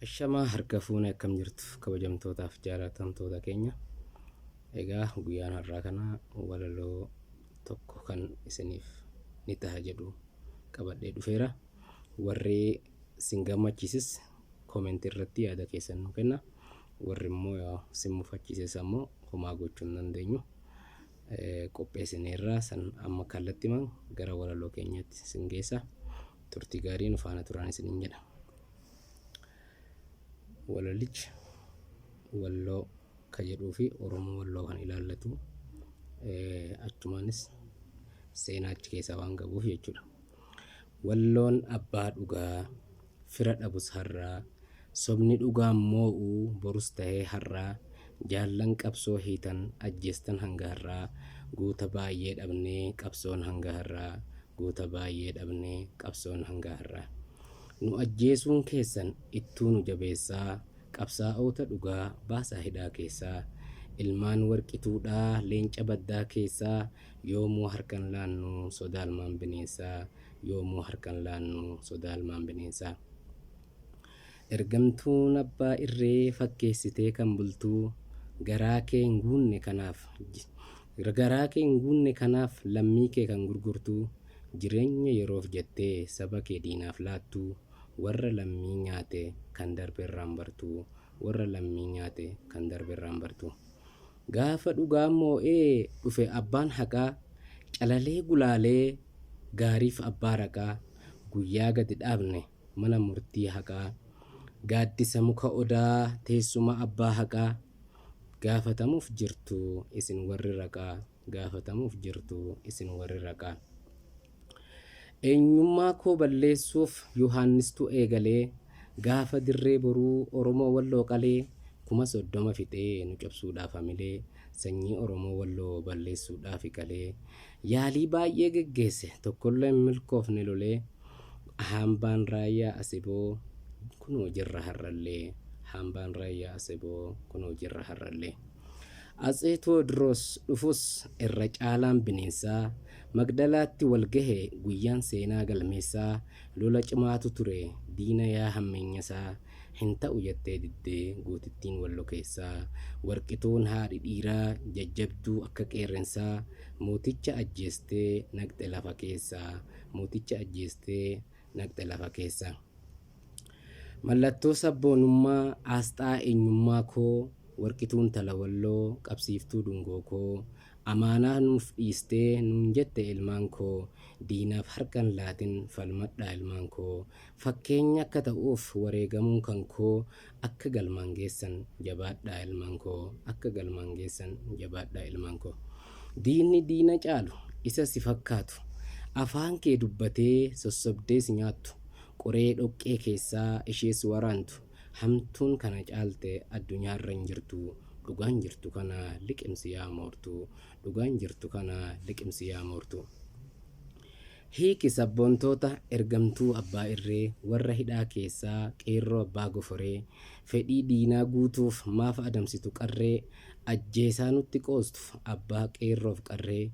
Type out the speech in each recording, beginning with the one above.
Ashamaa harka fuune, akkam jirtu kabajamtootaaf jaalatamtoota keenya? Egaa guyyaan har'aa kana walaloo tokko kan isiniif ni taha jedhu qabadhee dhufeera. Warri sin gammachiisis koomentii irratti yaada keessan nu kenna. Warri immoo sin mufachiises ammoo homaa gochuu hin dandeenyu. Qopheessineerraa san amma kallattimaan gara walaloo keenyaatti sin geessa. Turtii gaarii nu faana turan isiniin jedha. Walalichi Walloo ka jedhuu fi Oromoo Walloo kan ilaallatu, achumaanis seenaa achi keessaa waan qabuuf jechuudha. Walloon abbaa dhugaa fira dhabus har'aa, sobni dhugaan moo'u borus tahee har'aa, jaallan qabsoo hiitan ajjeestan hanga har'aa, guuta baay'ee dhabnee qabsoon hanga har'aa, goota baay'ee dhabnee qabsoon hanga har'aa. Nu ajjeesuun keessan ittuu nu jabeessaa, qabsaa'oota dhugaa baasaa hidhaa keessaa. Ilmaan Warqituudhaa leenca baddaa keessaa, yoomuu harka hin laannu sodaa ilmaan bineensaa, yoomuu harka hin laannu sodaa ilmaan bineensaa. Ergamtuun abbaa irree fakkeessitee kan bultuu, garaa kee hin guunne kanaaf garaa kee hin guunne kanaaf lammii kee kan gurgurtuu, jireenya yeroof jettee saba kee diinaaf laattuu, warra lammii nyaate kan darbe irraan bartuu, warra lammii nyaate kan darbe irraan bartuu. Gaafa dhugaan moo'ee dhufe abbaan haqaa, calalee gulaalee gaariif abbaa raqaa, guyyaa gadi dhaabne mana murtii haqaa, gaaddisa muka odaa teessuma abbaa haqaa, gaafatamuuf jirtu isin warri raqaa, gaafatamuuf jirtu isin warri raqaa. Eenyummaa koo balleessuuf Yohaannistuu eegalee, gaafa Dirree Boruu Oromoo Walloo qalee, 30,000 fixee nu cabsuudhaaf hamilee, sanyii Oromoo Walloo balleessuudhaaf kalee, yaalii baay'ee geggeesse tokkollee hin milkoofne lolee, hambaan Raayyaa Aseboo kunoo jirra har'allee, hambaan Raayyaa Aseboo kunoo jirra har'allee. Atsee Tewoodiroos dhufus irra caalaan bineensaa, Magdalaatti wal gahe guyyaan seenaa galmeessaa, lola cimaatu ture diina yaa hammeenyasaa, hin ta'u jettee diddee gootittiin Wallo keessaa, Warqituun haadhi dhiiraa jajjabduu akka qeerrensaa, mooticha ajjeestee naqxe lafa keessaa, mooticha ajjeestee naqxe lafa keessaa. Mallattoo sabboonummaa aasxaa eenyummaa koo, Warqituun tala Walloo qabsiiftuu dungoo koo, amaanaa nuuf dhiistee nuun jette ilmaan koo, diinaaf harka hin laatin falmadhaa ilmaan koo, fakkeenya akka ta'uuf wareegamuun kan koo, akka galmaan geessan jabaadhaa ilmaan koo, akka galmaan geessan jabaadhaa ilmaan koo. Diinni diina caalu isa si fakkaatu, afaan kee dubbatee sossobdee si nyaattu, qoree dhoqqee keessaa ishee si waraantu, hamtuun kana caalte addunyaarra hin jirtu, dhugaan jirtu kana liqimsi yaa moortu, dhugaan jirtu kana liqimsi yaa moortu. Hiiki sabboontoota ergamtuu abbaa irree, warra hidhaa keessaa qeerroo abbaa goforee, fedhii diinaa guutuuf maaf adamsitu qarree, ajjeesaa nutti qoostu abbaa qeerroof qarree,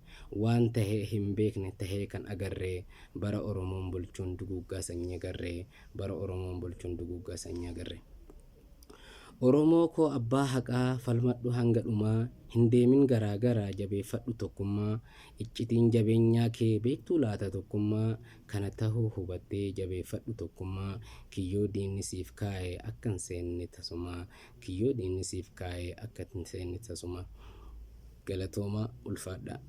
waan tahee hin beekne tahee kan agarree, bara Oromoon bulchuun duguuggaa sanyii agarree, bara Oromoon bulchuun duguuggaa sanyii agarree. Oromoo koo abbaa haqaa falmadhu hanga dhumaa, hin deemin garaa garaa jabeeffadhu tokkummaa, iccitiin jabeenyaa kee beektuu laata tokkummaa, kana tahuu hubattee jabeeffadhu tokkummaa, kiyyoo diinni siif kaa'e akka hin seenne tasumaa, kiyyoo diinni siif kaa'e akka hin seenne tasumaa. Galatoomaa, ulfaadhaa.